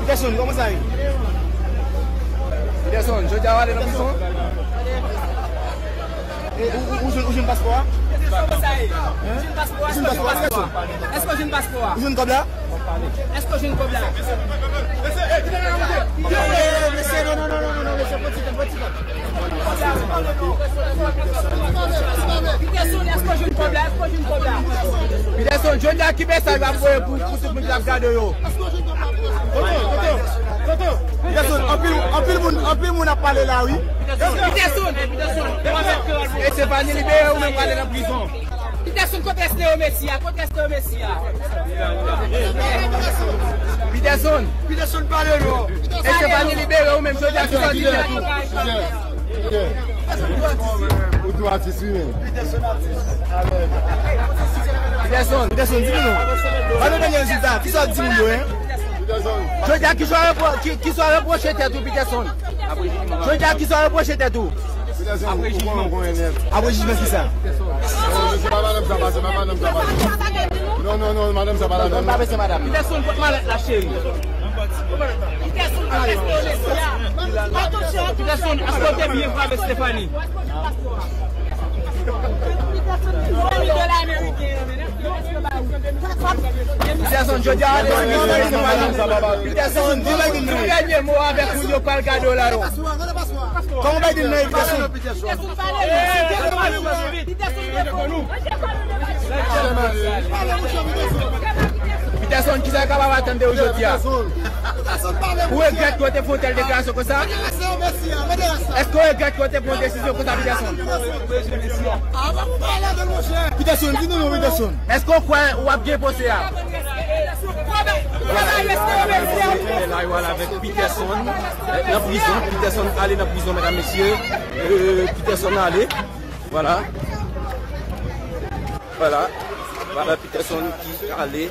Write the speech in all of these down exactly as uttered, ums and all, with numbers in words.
Peterson, kòman sa ye? Peterson, jodi a w ale nan prizon? E, ou, ou, ou jwenn, ou jwenn paspò a? Kòman sa ye? Ou jwenn paspò a, Peterson? Èske w jwenn paspò a? Ou jwenn kòb la? Èske w jwenn kòb la? Mesye, non, non, mesye, pran ti tan, pran ti tan. Peterson, èske w jwenn kòb la? Èske w jwenn kòb la? Peterson, jodi a ki mesaj w ap voye pou, pou tout moun k ap gade w yo? Peterson, anpil, anpil moun, anpil moun ap pale la, wi. Peterson, Peterson, e Stephanie libere ou menm w ale nan prizon. Peterson, kote Esteo Messi a? Kote Esteo Messi a? Peterson. Peterson pale non. Estefani libere ou menm jodi a ki sòti tèt ou. Ou tou atis wi men. Peterson. Peterson, di nou non. Ban nou dènye rezilta. Ki sa w di moun yo, en? Jodi a ki sa w repwo-, ki, ki sa w repwoche tèt ou, Peterson? Jodi a ki sa w repwoche tèt ou? Apre jijman. Apre jijman ki sa? Non, se pa madanm sa pase, pa madanm sa pase. Non, non, non, madanm sa pa ladan non. Peterson, pot malèt la, cheri. Peterson, èske w te byen frape Stephanie? Peterson, jodi a ale nan prizon, se pa nan. Peterson, di yon dènye mo avèk moun yo k pral gade w la non. Kòman Biden nan Peterson? Peterson, kisa yo kapab atann de ou jodi a? Ou regrèt ke w te fè yon tèl deklarasyon konsa? Èske w regrèt ke w te pran yon desizyon konsa, Peterson? Peterson, di nou non, Peterson. Èske w kwè w ap gen pwosè a? La, yo al avèk Peterson nan prizon. Peterson ale nan prizon, medam, mesye. Euh, Peterson ale. Vwala. Vwala. Vwala Peterson ki ale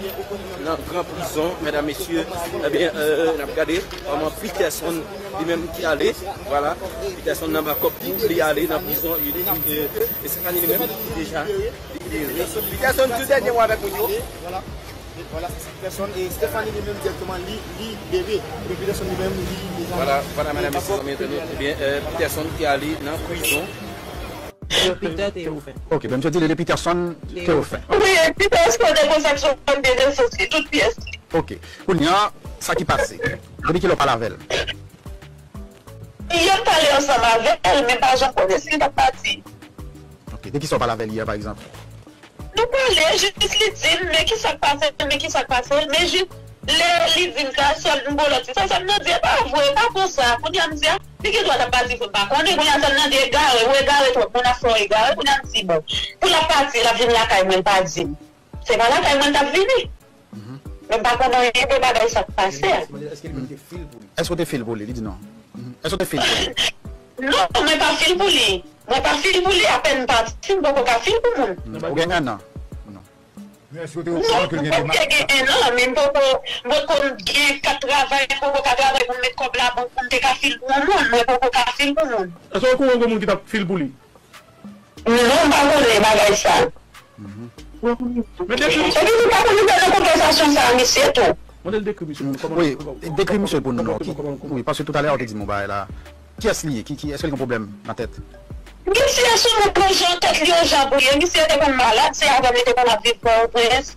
nan gran prizon, medam, mesye. Ebyen, euh, n ap gade kòman Peterson li menm ki ale. Vwala. Peterson nan bakòp pou li ale nan prizon. Li, li, euh, e se pa li menm ki deja libere. Peterson, di dènye mo avèk moun yo. Vwala, se Peterson e Stephanie li menm dirèkteman li libere. Epi Peterson li menm li deja. Vwala, vwala, medam, mesye, zanmi entènot. Ebyen, euh, Peterson ki ale nan prizon. Peter Théophène. Ok, ben, misye di li, li Peterson Théophène. Wi, Peter, èske w te konsa, m sot byen de soti tout pyès li. Ok, kounye a, sa ki pase? Depi kilè w pale avè l? Yè m pale ansanm avè l, men pa janm konnen si l t ap pati. Ok, de kisa w pale avè l yè, pa egzanp? Nou pale, jis li di m, men kisa k pase l, men kisa k pase l, men jis lè li di m sa, sèl m bo lòt ti, sa, sa m nan di, e pa vre, e pa konsa. Kounye a m di, a, li gen dwa t ap pati vre, m pa konnen. Kounye a sa m nan di, egare, ou egare twòp, moun ap fè w egare. Kounye a m di, bon, pou l ap pati, l ap vin lakay mwen, l pa di m. Se pa lakay mwen l t ap vini. Men m pa konn anyen de bagay sa k pase a. Èske w te fil pou li? Li di non. Èske w te fil pou li? Non, mwen pa fil pou li. Mwen pa fil pou li, apèn m pati, m poko ka fil pou moun. Ou gen en an? Non. Non, m poko gen en an, men m poko, m poko gen kat travay, m poko ka travay pou m met kòb labank pou m te ka fil pou yon moun. Mwen poko ka fil pou moun. Èske w okouran gen moun ki t ap fil pou li? Non, m pa konnen bagay sa. Men dekri. Epi nou pa konnen fè nan konvèsasyon sa a, mesye tou. Mande l dekri misye pou nou. Wi, dekri misye pou nou non. Wi, paske toutalè ou te di m yon bagay la. Kiyès li ye? Ki, ki, èske li gen pwoblèm nan tèt? Misye sou moun yon jan, tèt li yon jan bouye. Misye te konn malad, se avè m li te konn ap viv Pòtoprens.